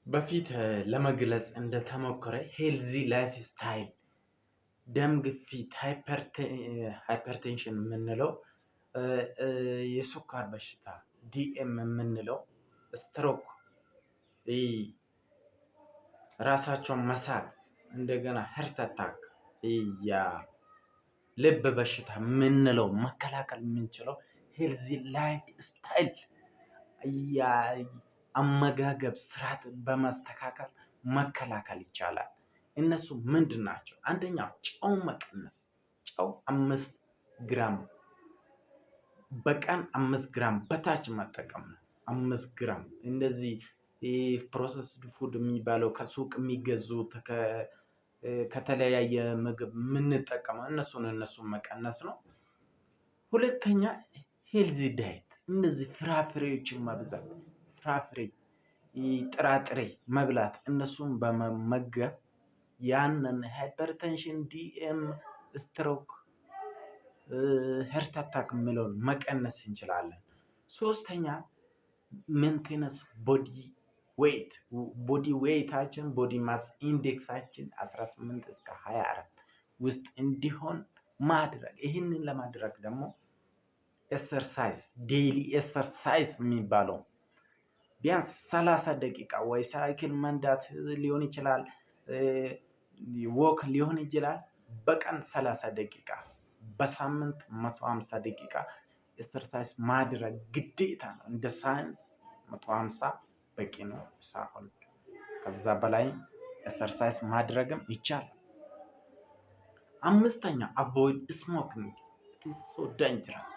በፊት ለመግለጽ እንደተሞከረ healthy lifestyle ደም ግፊት፣ hypertension የምንለው፣ የስኳር በሽታ DM የምንለው፣ ስትሮክ፣ ራሳቸውን መሳት፣ እንደገና heart attack፣ ልብ በሽታ የምንለው መከላከል የምንችለው healthy lifestyle፣ አመጋገብ ስርዓት በማስተካከል መከላከል ይቻላል። እነሱ ምንድን ናቸው? አንደኛው ጨው መቀነስ። ጨው 5 ግራም፣ በቀን 5 ግራም በታች መጠቀም ነው። 5 ግራም እንደዚህ processed food የሚባለው ከሱቅ የሚገዙ፣ ከተለያየ ምግብ የምንጠቀመው እነሱን መቀነስ ነው። ሁለተኛ healthy diet፣ እነዚህ ፍራፍሬዎችን ማብዛት፣ ፍራፍሬ፣ ጥራጥሬ መብላት፣ እነሱን በመመገብ ያንን hypertension፣ DM፣ stroke፣ heart attack የሚለውን መቀነስ እንችላለን። ሶስተኛ maintenance body weight፣ body weight ኣችን፣ body mass index ኣችን 18 እስከ 24 ውስጥ እንዲሆን ማድረግ። ይህንን ለማድረግ ደግሞ exercise፣ daily exercise የሚባለው ቢያንስ 30 ደቂቃ ወይ ሳይክል መንዳት ሊሆን ይችላል፣ walk ሊሆን ይችላል። በቀን 30 ደቂቃ፣ በሳምንት 150 ደቂቃ exercise ማድረግ ግዴታ ነው። እንደ ሳይንስ 150 በቂ ነው ሳይሆን ከዛ በላይ exercise ማድረግም ይቻላል። አምስተኛ avoid smoking፣ it is so dangerous።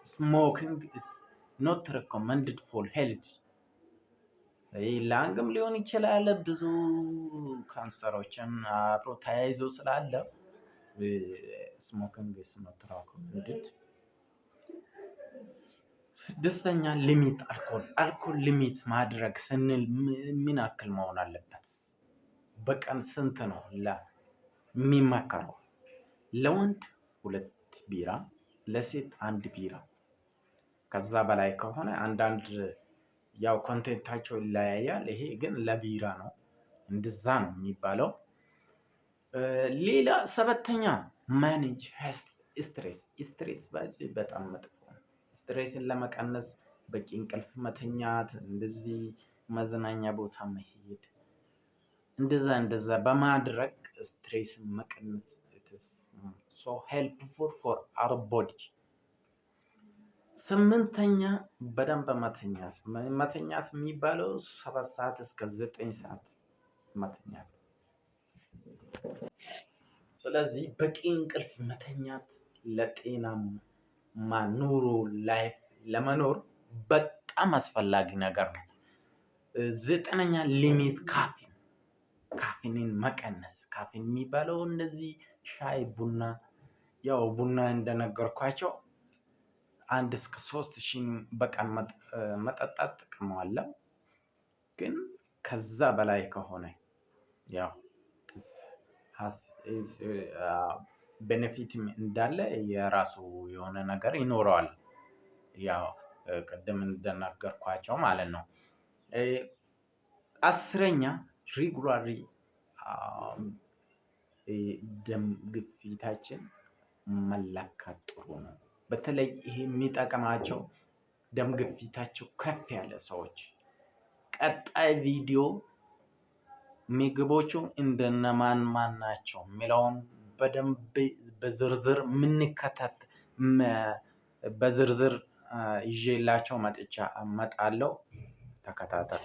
Smoking is not recommended for health። Lung ም ሊሆን ይችላል፣ ብዙ ካንሰሮችን አብሮ ተያይዞ ስላለ smoking is not recommended። ስድስተኛ limit alcohol። አልኮል limit ማድረግ ስንል ምን ያክል መሆን አለበት? በቀን ስንት ነው የሚመከረው? ለወንድ ሁለት ቢራ፣ ለሴት አንድ ቢራ። ከዛ በላይ ከሆነ አንዳንድ ያው content ኣቸው ይለያያል። ይሄ ግን ለቢራ ነው፣ እንደዛ ነው የሚባለው። ሌላ ሰባተኛ manage stress። Stress በጣም መጥፎ ነው። Stress ን ለመቀነስ በቂ እንቅልፍ መተኛት፣ እንደዚህ መዝናኛ ቦታ መሄድ፣ እንደዛ እንደዛ በማድረግ stress ን መቀነስ so helpful for our body። ስምንተኛ በደንብ መተኛት። መተኛት የሚባለው 7 ሰዓት እስከ 9 ሰዓት መተኛት። ስለዚህ በቂ እንቅልፍ መተኛት ለጤናማ ኑሮ life ለመኖር በጣም አስፈላጊ ነገር ነው። ዘጠነኛ limit caffeine፣ ካፊንን መቀነስ። ካፊን የሚባለው እነዚህ ሻይ፣ ቡና፣ ያው ቡና እንደነገርኳቸው 1 እስከ 3 ሲኒ በቀን መጠጣት ጥቅም አለው። ግን ከዛ በላይ ከሆነ ያው benefit ም እንዳለ የራሱ የሆነ ነገር ይኖረዋል። ያው ቅድም እንደነገርኳቸው ማለት ነው። 10ኛ regularly ደም ግፊታችን መለካት ጥሩ ነው። በተለይ ይሄ የሚጠቅማቸው ደም ግፊታቸው ከፍ ያለ ሰዎች። ቀጣይ ቪዲዮ ምግቦቹ እንደነማን ማን ናቸው የሚለውን በደንብ በዝርዝር የምንከታት በዝርዝር ይዤላቸው መጥቻ እመጣለሁ። ተከታተሉ።